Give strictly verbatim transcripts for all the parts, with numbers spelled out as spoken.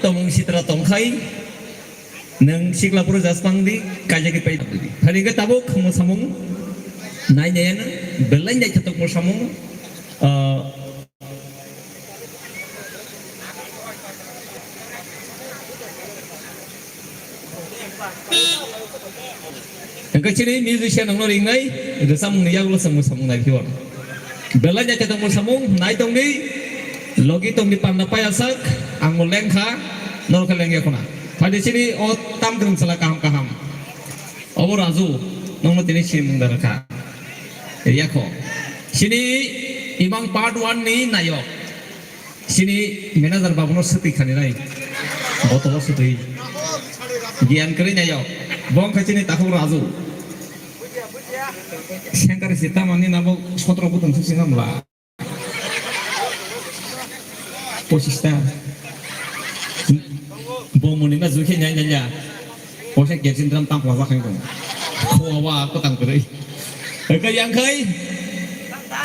Tongmung sitra tongkhai, nwng sikla phuru jasmang di, kaijagwi pai di. Thani khe tabuk mwsamung nai nai ano, belai naithotok mwsamung, ah, Hwnkhe chini musician rokno ringnai, rwchapmungni yagulo chwng mwsamung nai phio. Belai naithotok mwsamung nai tongdi, logi tongdi panda payasak, ang bo lengkha, norokhe lengya khuna. Phaidi chini o tam kwrwng chwla kaham kaham. Obo Raju, nokno tini sinimung da rwkha. Riyakho. Chini imang part one ni nayok. Chini manager babuno swtwi khani nai. Botolo swtwi. Giyan kwrwi nayo. Bo wngkha chini takhuk Raju. Sengkar si tamani nabo sotro butong susi ngamla. Pochista. Bo muni na jukhe nyai nyai ya. Poisa kerosene drum tam phlajak hai tong. Khowa wa ko tang kwrwi. Hwnkhe yang khai.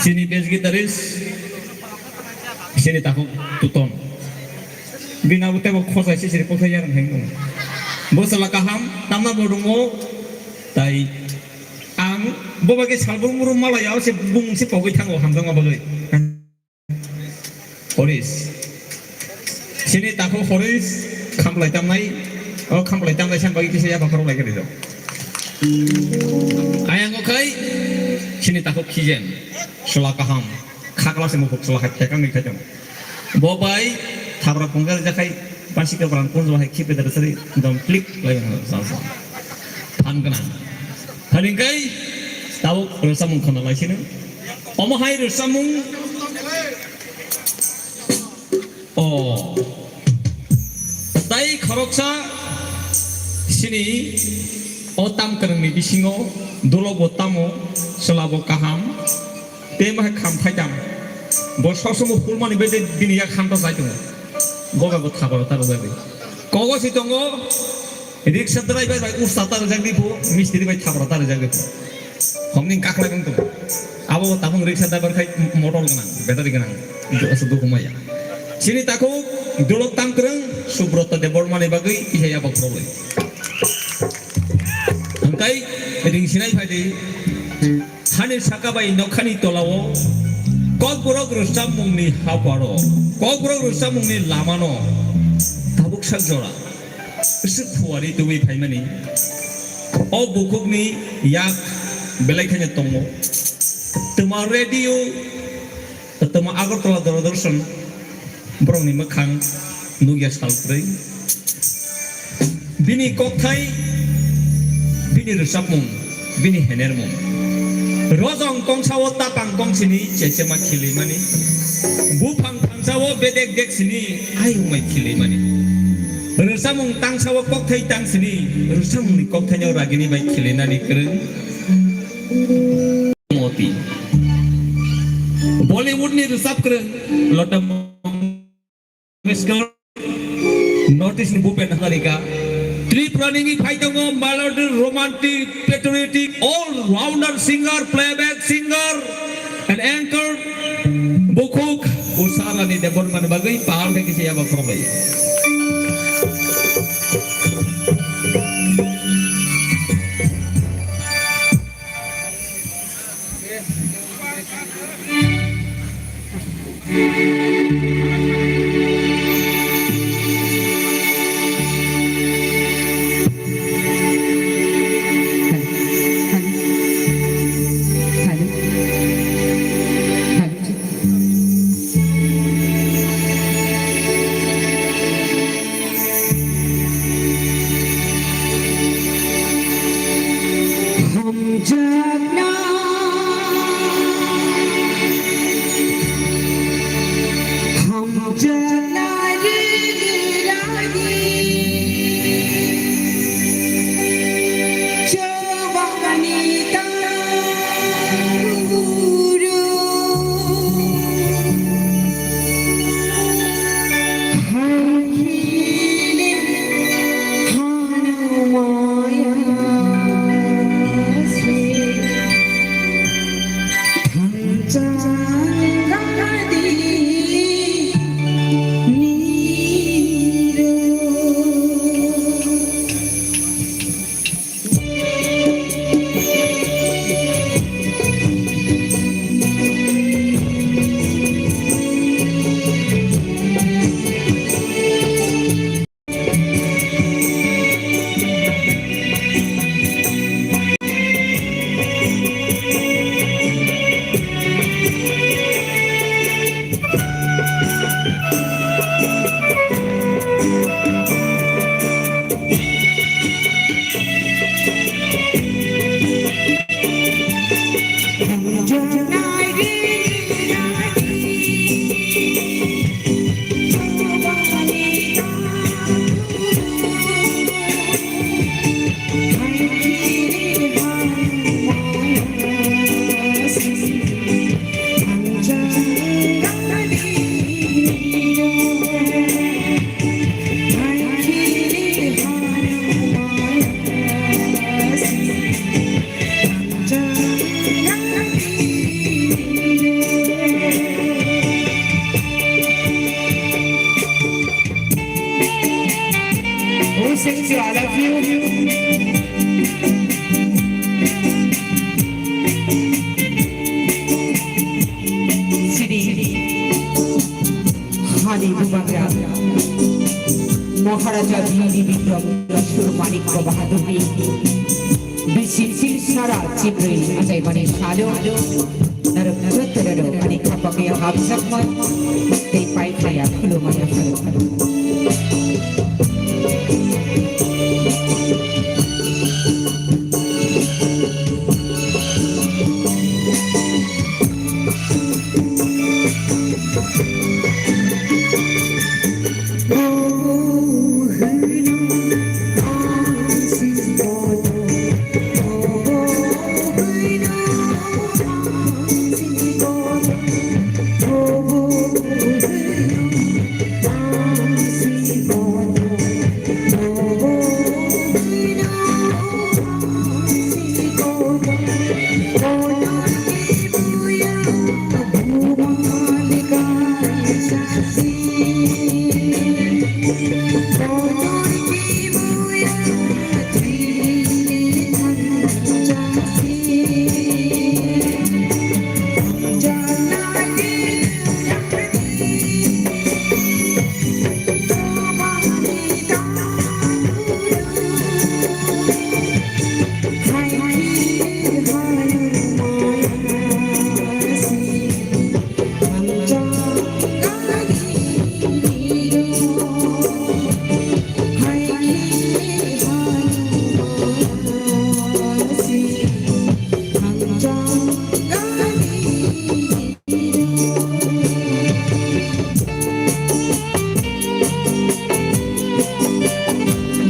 Chini bass guitarist. Chini takhuk Tuton. Bini abo teibo khosai sisiri kothai yarwng hai tong. Bo chwla kaham, tamna bo rwngo. Tai ang bo bai khe salbrum brum malaya se bumung se pogwi thango hamjakma bagwi. Horis. Chini takhuk Horis khamlai tamnai. O khamlai tamnai sang bagwi kisa yaba khorok lai khe rijak. Ayang o khai chini takhuk Khijen. Chwla kaham. Khakla se mukhuk chwla khai thekang ni khai tong. Bo bai thabra pungjar jakhai basi ka bran punjo hai khipe dar sari dom klik lai sa sa. Phan gwnang. Thani kai tabuk rwchapmung khana lai sino. Omo hai rwchapmung. O. Tai khoroksa sini o tam kwrwngni bisingo dulok bo tamo, chwla bo kaham, tei ma kham thai tam. Bo sosongo phulmani bede bini yak hamta jai tongo. Boga bo thabaro ta rwjagwi. Kogo si tongo, riksa driver bai usta ta rwjagdi phu, mistri bai thabaro ta rwjagdi phu. Homni kakhlai wng tongo. Abo bo tabung riksa driver khai motor gwnang, battery gwnang. Aswk dukhu maya. Chini takhuk dulok tam kwrwng Subrata Debbarmani bagwi kisa yabok rwgwi. Hwnkhe ring sinai phaidi hani saka bai nokhani tolao Kokborok rwchapmungni haparo, Kokborok rwchapmungni lamano tabuk sak jora. Swk phuari tubui phaimani. O bukhukni yak belai khaino tongo. Twma radio, twma Agartala Doordarshan, borokni mwkhang nukya sal kwrwi. Bini kokthai, bini rwchapmung, bini henermung. Rojong kongsao tapang kongsini chechema khilimani. Buphang thangsao bedek dek sini ayung bai khilimani. Rwchapmung tangsao kokthai tang sini, rwchapmungni kokthaino ragini bai khilinani kwrwng. Moti. Bollywood ni rwchap kwrwng Lata Mangeshkar, North East ni Bhupen Hazarika. Tripura ni phai tongo melody, romantic, patriotic, all rounder singer, playback singer and anchor. Bukhuk Usha Rani Debbarmani bagwi pahar khe kisa yaba khorokbai. Thank you, I love you. Chini hani bubagra Maharaja Biri Bikram Kishore Manikya Bahadurni bisi sara chibrwi achaimani salo. Narwk narwk narwk ani khapangni hamjakma tei pai khaya khulumani hamjakma.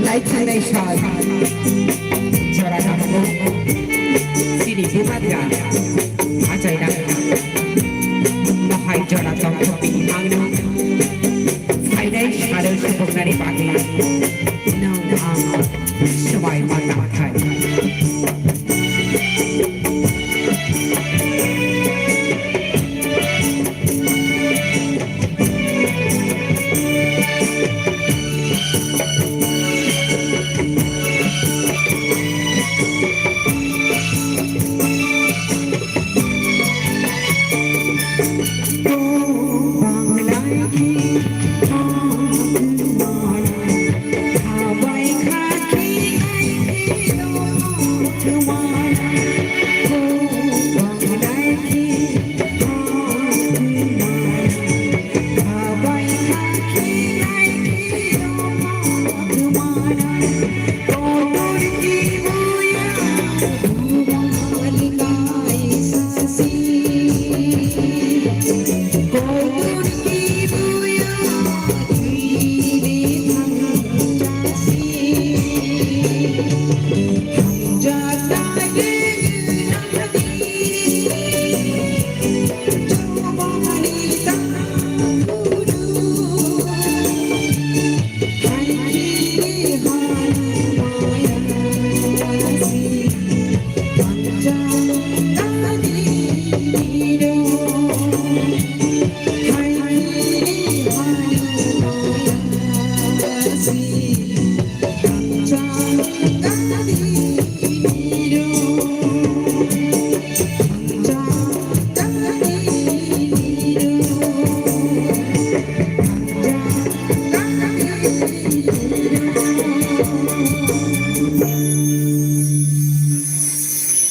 Naithai naisai jora namu sini bubagra achaina mohai jora tongthokni mangno phainai salo supungnani bagwi nwng ang swbai manna thai.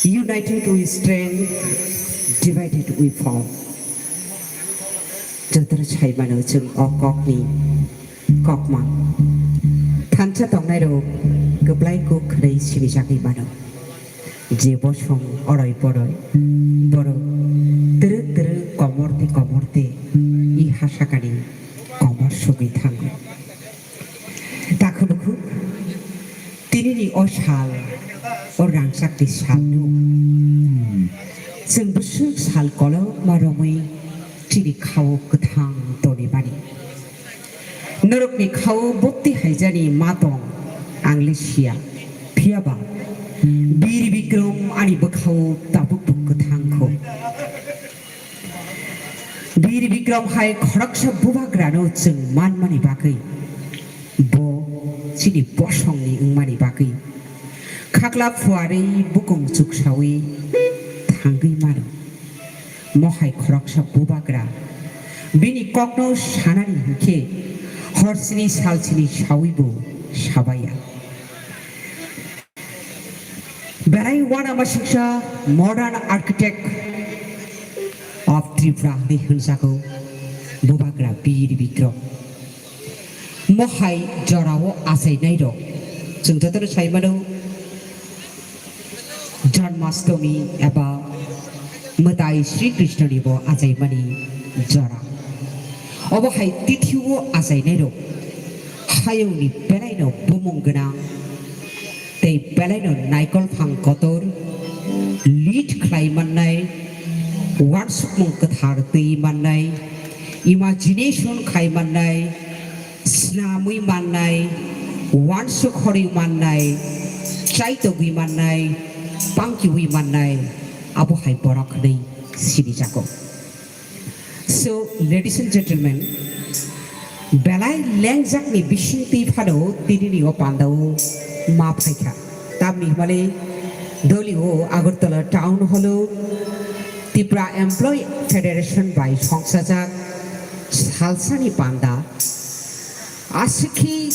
United we stand, divided we fall. Jotono sai mano chwng o kokni kokma. Thansa tongnairok kwplai kuk khwnwi sinijagwi mano. Je bosong oroi poroi borok twrwk twrwk komor tei komor tei i hasakani komor sugwi thango. Takhuk bukhuk, tinini o sal, o rangchakni salno chwng bwswk sal kolokma romwi chini khao kwthang tonwi mani. Norokni khao bokti haijani ma tong, ang le siya. Phiyaba Bir Bikram ani bwkhao tabukbo kwthang kho. Bir Bikram hai khoroksa bubagrano chwng manmani bagwi bo chini bosongni wngmani bagwi. Khakla phuarwi bukung chuksawi thangwi mano. Mohai khoroksa bubagra bini kokno sanani hinkhe horsini salsini sawibo sabaya. Belai uanamasingcha modern architect of Tripura hinwi hwnjago bubagra Bir Bikrom. Mohai jorao achainairok chwng jotono sai mano Janmashtami eba Mwtai Sri Krishnoni bo achaimani jora. Obo hai tithio achainairok hayungni belaino bumung gwnang tei belaino naikol phang kotor lead khlai mannai, uansukmung kwthar twi mannai, imagination khai mannai, snamwi mannai, uansuk horwi mannai, chaitogwi mannai, pangkiwi mannai, abo hai borok hwnwi sinijago. So, ladies and gentlemen, belai lengjakni bisingtwi phano tinini o pandao ma phaikha. Tamni hwnmale dolio Agartala Town Hall-o Tripura Employee Federation bai songsajak salsani panda. Aswkhe,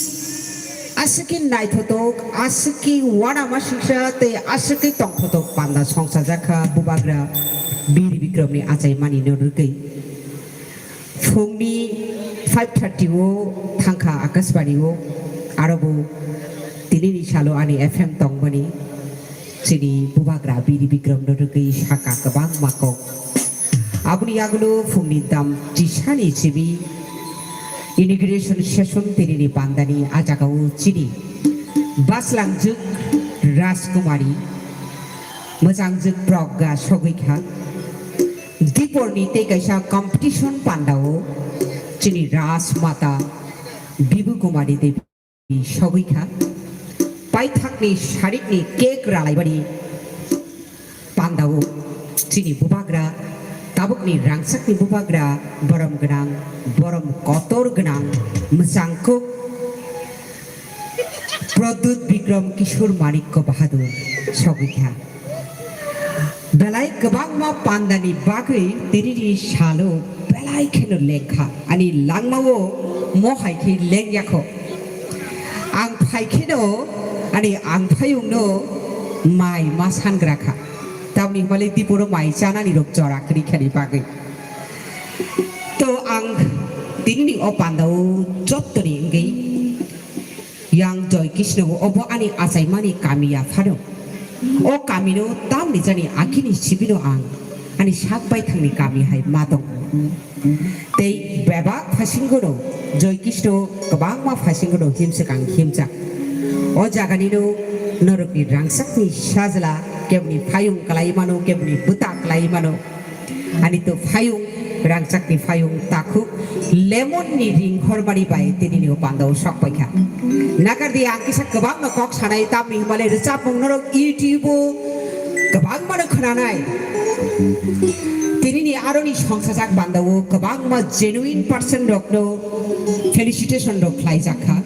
aswkhe naithotok, aswkhe uanamasingcha tei aswkhe tongthotok panda songchajakha bubagra Bir Bikromni achaimani no rwgwi. Phungni five thirty o thangkha Akashbani o, aro bo tinini salo ani F M tongmani chini bubagra Bir Bikrom no rwgwi saka kwbangma kok. Aboni yagulo phungni dam chisani simi inauguration session tinini bandani a jagao chini bwslangjwk Rajkumari, mwchangjwk Pragya sogwi kha. Diporni tei kaisa competition pandao chini Rajmata Bibu Kumari Devi sogwi kha. Paithakni sarikni cake ralaibani pandao chini bubagra, tabukni rangchakni bubagra, borom gwnang, borom kotor gwnang, mwchangkuk Pradyut Bikram Kishore Manikya Bahadur sogwi kha. Belai kwbangma pandani bagwi tinini salo belai kheno lengkha. Ani langmao mohai khe lengyakho. Ang phai kheno ani ang phayungno mai ma sangra kha. Tamni hwnmale diporo mai chanani rok jora kwrwi khani bagwi. To ang tinini o pandao jottoni wngwi Yang Joy Krishna bo obo ani achaimani kami ya phano. O kamino tamni jani akhini sibino ang ani sak baithangni kami hai ma tong. Tei bebak phasingono Joy Krishna kwbangma phasingono himswkang himjak. O jaganino norokni rangchakni sajla kebni phayung kwlai mano, kebni bwta kwlai mano. Ani to phayung, rangchakni phayung takhuk, lemon ni ring hormani bai tinini o pandao sok paikha. Nakardi ang kisa kwbangma kok sanai, tamni hwnmale rwchapmung norok YouTube o kwbangmano khwnanai. Tinini aroni songsajak pandao kwbangma genuine person rokno felicitation rok khlaijak kha.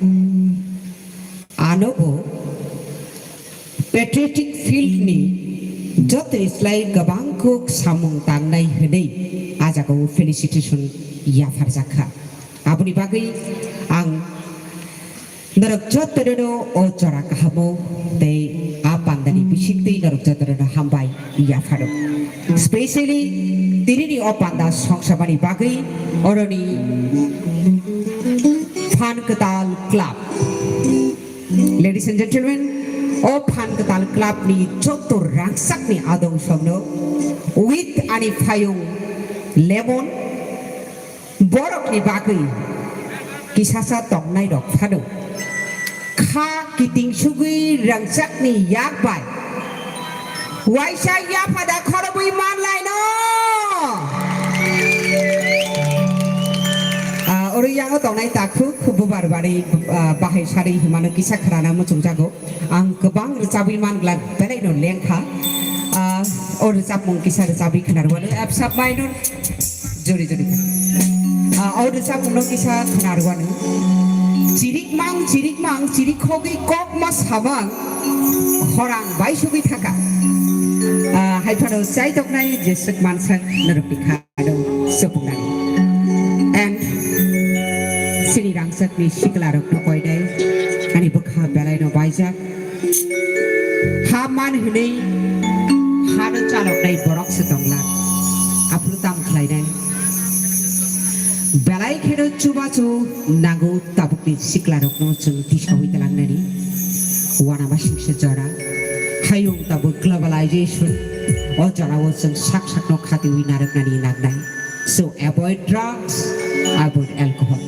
Ano bo patriotic field ni jotoni slai kwbang kuk samung tangnai hwnwi a jagao felicitation yapharjak kha. Aboni bagwi ang norok jotono o jora kahamo tei a pandani bisingtwi norok jotono hambai yapharo. Specially tinini o panda songsabani bagwi oroni Phan Kwtal Club. Ladies and gentlemen, o Phan Kwtal Club ni joto rangchakni adong songno with ani phayung lemon borokni bagwi kisasa tongnai rok phano. Kha kiting sugwi rangchakni yak bai waisa yaphada khorobwi manlaino. Ah, oro yango tongnai takhuk bubar bari, ah, bahai sari himano kisa khrana muchungjago. Ang kwbang rwchabwi man glak, belaino lengkha. Ah, o rwchapmung kisa rwchabwi khwnarwano, apsap maino jori jori. Ah, o rwchapmungno kisa khwnarwano. Chirik mang, chirik mang, chirik khogwi kokma samang khorang bai sugwi thaka. Ah, hai phano chai toknai jeswk mansak norok bikha. Aro chubuknani. And chini rangchakni siklarokno koinai ani bwkha belaino baijak. Ha man hwnwi hano chaloknai borok se tongla. Aphuru tamo khlainai? Belai kheno chubachu nango tabukni siklarokno chwng tisawi tlangnani. Uanama singsa jora. Hayung tabuk globalization. O jorao chwng sak sakno khatiwi narwknani nangnai. So avoid drugs, avoid alcohol.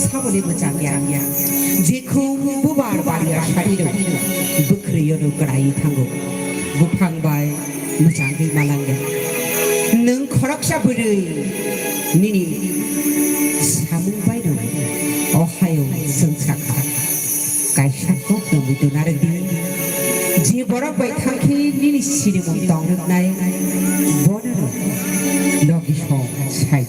Saboni mwchang ya, jekhum bubar bariya sari rok bwkhwrwi no kwrai thango. Buphang bai mwchangwi malangya. Nwng khoroksa bwrwi nini samung bai no o hayung chwng sakha. Kaisa kok no muitu narwk di. Je borok bai thangkhe nini sinimung tong rwknai, bono no logi song sai.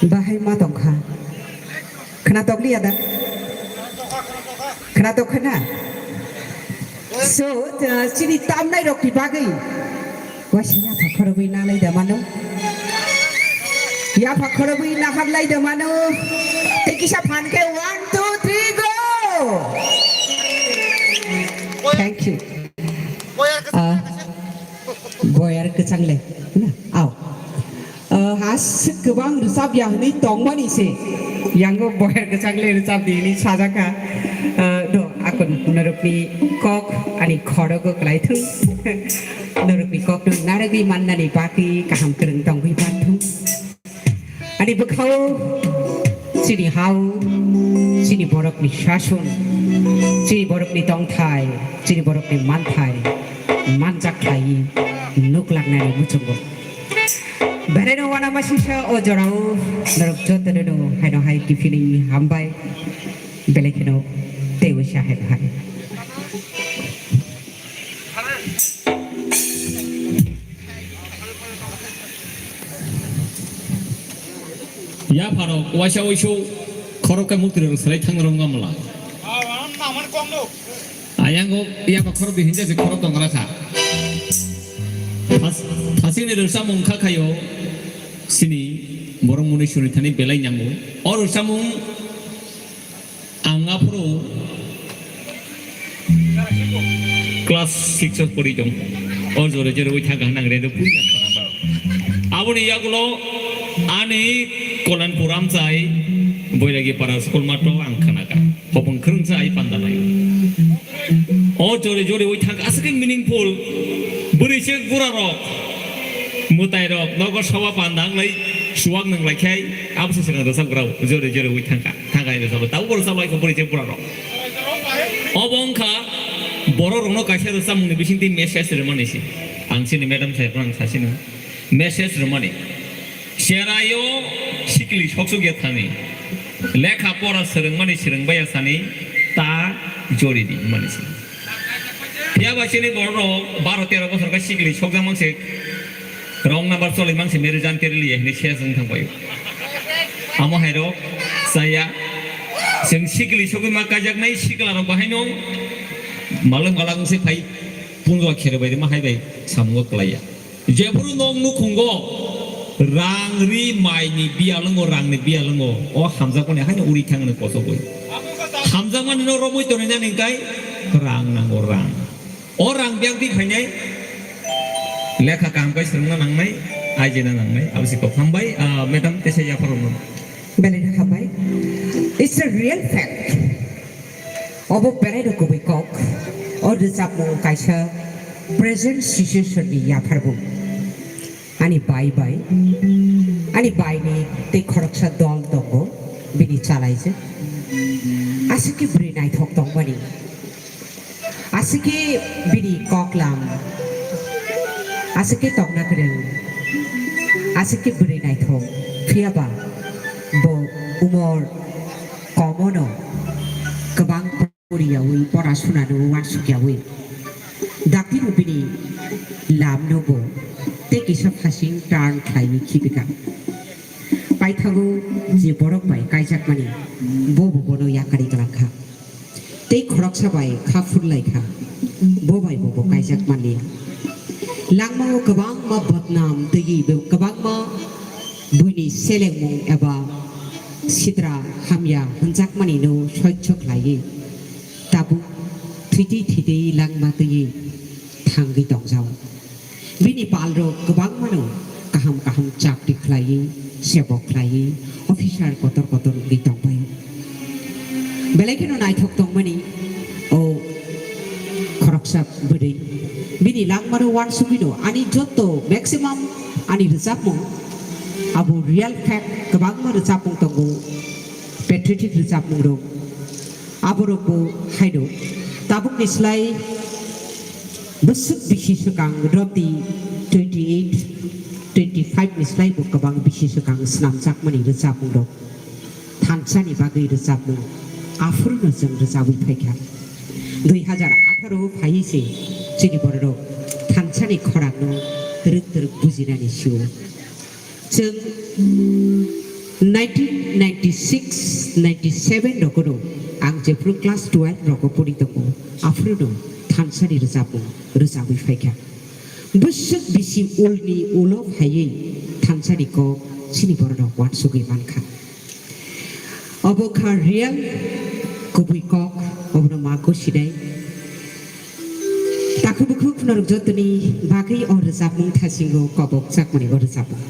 Bahai ma tongkha. Khna tokliya da? Khna tok khna? So, uh, chini tamnai rok ni bagwi. Waisa yapha khorogwi nalai da mano. Yapha khorogwi nahar lai da mano. Tei kisa phan khe one, two, three, go! Thank you. Ah, boyar kwchang le. Na, au. Ah, has kwbang rwchap ya hwnwi tongmani se. Yango boyar kwchang le rwchap di hwnwi sajakha. Ah, do, akon norokni kok ani khorogo kwlai thung. Norokni kokno narwgwi mannani bagwi kaham kwrwng tongwi man thung. Ani bwkhao chini hao, chini borokni sason, chini borokni tongthai, chini borokni manthai, manjak khlaiwi nuklagnani muchungo. Beraino uanamasingcha o jorao norok jotono haino hai kiphilwi hambai, belai kheno teibo sa haino hai. Yapharok waisa waisuk khorok khe mukti rok swlai thang rwng wngma mala. Ayang o yapha khorok di hinja se khorok tong gra kha. Thas-, thasini rwchapmung kha khayo sini borok muni suri thani belai nyango. O rwchapmung Ang aphuru class six o pori tong. O jore jore ui thang ang nang redo puri. Aboni yagulo ani Kolanpur amchai Boiragi para school mato ang khanaka. Hopong khwrwngsa ai panda lai. O jore jore ui thang aswk meaningful. Bwrwi se bura rok, mwtai rok nogo soba panda ang lai suwak nang lai khai abo se swkang rwchap grao jore jore ui thangka. Thangkai rwchapmung tabuk bo rwchap lai kho bwrwi se bura rok. Obo wngkha borok rokno kaisa rwchapmungni bisingtwi message rwmani se. Ang chini madam saheb rok ang sasino message rwmani. Cheraio sikli soksuk ya thani. Lekha pora swrwngmani swrwngbai ya sani ta jori di hwnmani se. Phiya ba chini borok rok baro tero bosor khe sikli sokjak mang se. Wrong number choli mang se, mere jaan khe rili ya hwnwi se wng thang bai. Amo hai rok chaya. Chwng sikli sogwi ma kaijaknai sikla rok bahai no malwng malang se phai punjwa khere bai ma hai bai samungo kwlai ya. Jephuru nok nukhungo Rang ri mai ni biyal wngo, rang ni biyal wngo. O hamjakmani haino uri thang hwnwi kochogwi. Hamjakmani no romwi tonwi nani hwnkhe rang nango, rang. O rang biyang twi phainai lekha kaham khe swrwngna nangnai, aijena nangnai. Abo se kok hambai, ah, madam, teisa yaphar rwno. Belai no hambai. It's a real fact. Obo belai no kubui kok. O rwchapmung kaisa present situation ni yapharmung. Ani bai bai, ani bai ni tei khoroksa dol tongo, bini chalaijak. Aswk khe bwrwi naithok tongmani. Aswk khe bini koklam. Aswk khe tongna kwrwng. Aswk khe bwrwi naithok. Phiyaba bo umor komono kwbang poriyawi, pora sunano uansukyawi. Daktino bini lamno bo tei kisa phasing turn khlaiwi khibika. Paithago je borok bai kaijakmani, bo bo bono yakarwi glangkha. Tei khoroksa bai kha phurlaikha, bo bai bo bo kaijak manliya. Langmao kwbangma bodnam twiwi, kwbangma buini selengmung eba sitra hamya hwnjakmanino soicho khlaiwi, tabuk thwitwi thwitwi langma twiwi thangwi tongjao. Bini palrok kwbangmano kaham kaham chakri khlaiwi, sebok khlaiwi, officer kotor kotor wngwi tongbai. Belai kheno naithok tongmani o khoroksa bwrwi. Bini langmano uansugwino ani jotto maximum ani rwchapmung abo real fact kwbangma rwchapmung tongo, patriotic rwchapmungrok. Aborokbo haino tabukni slai bwswk bisi swkang romdi twenty eight, twenty five ni slai bo kwbang bisi swkang swnamjakmani rwchapmungrok. Thansani bagwi rwchapmung aphuru no chwng rwchabwi phaikha. Dui hazar atharo phaiwi se chini bororok thansani khorangno twrwk twrwk bujinani sio. Chwng nineteen ninety-six ninety-seven rogono ang jephru class twelve rogo pori tongo, aphuru no thansani rwchapmung rwchabwi phaikha. Bwswk bisi ulni ulo phaiwi thansani kok chini bororok uansugwi mankha. Obo kha real kubui kok, obono ma gosinai. Takhuk bukhuk khunarok jotoni bagwi o rwchapmung thasingo kobok chakmani o rwchapmung.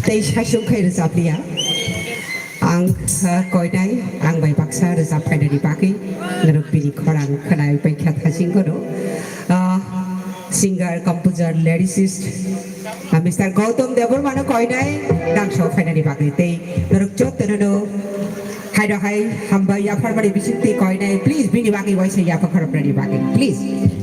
Tei saichung khe rwchapya. Ang, ah, koinai, ang bai baksa rwchap phainani bagwi norok bini khorang khwnai pai kha thaching kono. Ah, singer, composer, lyricist, ah, Mister Gautam Debbarma no koinai nang so phainani bagwi tei norok jotono no hai rw hai hambai yapharmani bisingtwi koinai, please bini bagwi waisa yapha khoroknani bagwi, please.